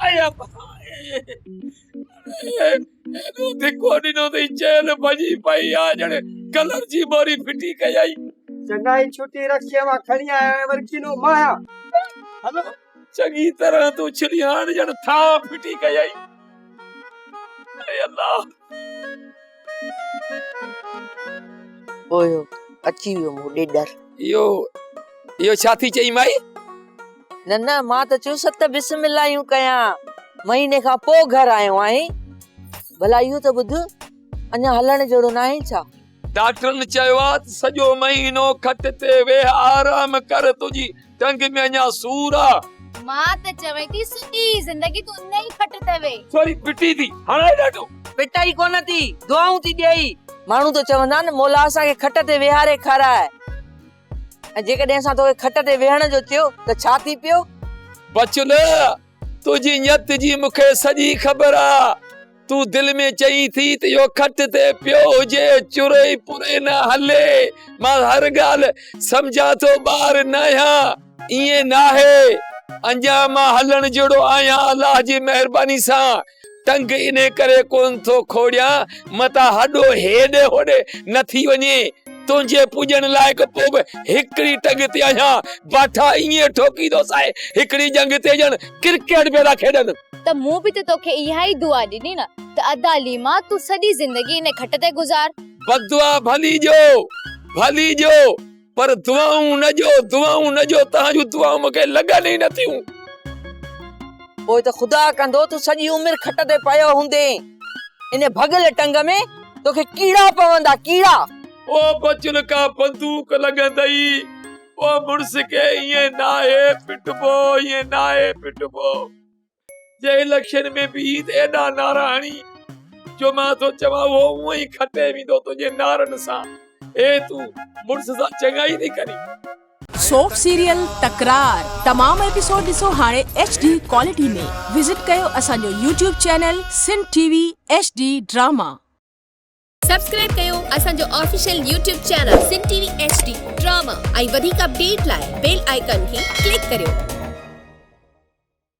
اي ابا ايڏو ڌڪو ڏنو اٿئي چيلهه ڀڄي پئي آ ڄڻ ڪلر جي ٻوري ڦٽي ڪئي آئي. چڱائي ڇٽي رڪشي مان کڻي آيو آهيان وري ڪينو مان آهيان. هل چڱي طرح تون ڇلي هاڻ ڄڻ ٿانء ڦٽي ڪئي آئي. اي الله. پويو اچي ويو مون ڏيڏر. اهو اهو ڇا ٿي چئين مائي؟ نه نه مان ته چيو ست بسم اللهيون ڪيان. مهيني کان پوء گهر آيو آهين. ڀلا اهو ته ٻڌ اڃا هلڻ جهڙو ناهين ڇا؟ ڊاڪٽرن چيو آ ته سڄو مهينو کٽ تي ويهه آرام ڪر تنهنجي ٽنگ ۾ اڃا سور آ. مان ته چوين ٿي سڄي زندگي تون ان ئي کٽ تي ويهه. سوري پٽي ٿي هڻائي ڏاڍو. پٽائي ڪونه ٿي دعائون ٿي ڏئي. ماڻهو ته چوندا آهن مولا اسان کي کٽ تي ويهاري کاراء ۽ جيڪڏهن اسان توکي کٽ تي ويهڻ جو چيو ته ڇا ٿي پيو؟ بچ نه تنهنجي نيت جي مون کي سڄي خبر آ. تون دل ۾ چئين ٿي ته اهو کٽ تي پيو هجي، چري پري نه هلي. مان هر ڳالهه سمجهان ٿو، ٻار ناهيان. ائين ناهي. اڃا مان هلڻ جهڙو آهيان الله جي مهرباني سان. ٽنگ انهي ڪري ڪونه ٿو کوڙيان، متان هڏو هيڏي هوڏي نه ٿي وڃي. تنهنجي پوڄڻ لائق پوء به هڪڙي ٽنگ تي آهيان. باٺا ائين ٺوڪيندوسانء هڪڙي ڄنگهه تي ڄڻ ڪرڪيٽ پيا ٿا کيڏن. ته مون به ته توکي اها ئي دعا ڏني نه ته ادا ليما تون سڄي زندگي ان کٽ تي گذار. بددعا ڀلي ڏيو، ڀلي ڏيو، پر دعائون نه ڏيو، دعائون نه ڏيو، توهان جون دعائون مون کي لڳن ئي نه ٿيون. پوء ته خدا ڪندو تون سڄي عمر کٽ تي پيو هوندين. ان ڀڳل ٽنگ ۾ توکي ڪيڙا پوندا، ڪيڙا. او بچل ڪا بندوق لڳندئي. او مڙس کي ائين ناهي پٽبو، ائين ناهي پٽبو. جي اليڪشن ۾ بيهي ته ايڏا نعرا هڻي جو مان ٿو چوان اهو اونئن ئي کٽي ويندو تنهنجي نعرن سان. اي تون مڙس سان چڱائي ٿي ڪرين. سوپ سيريل تڪرار تمام ايپيسوڊ ڏسو هاڻي ايڇ ڊي ڪوالٽي ۾ وزٽ ڪيو اسان جو YouTube channel Sindh T V H D drama. Subscribe ڪيو اسان جو official YouTube channel Sindh T V H D drama ۽ وڌيڪ اپڊيٽ لاء بيل آئيڪان کي ڪلڪ ڪريو.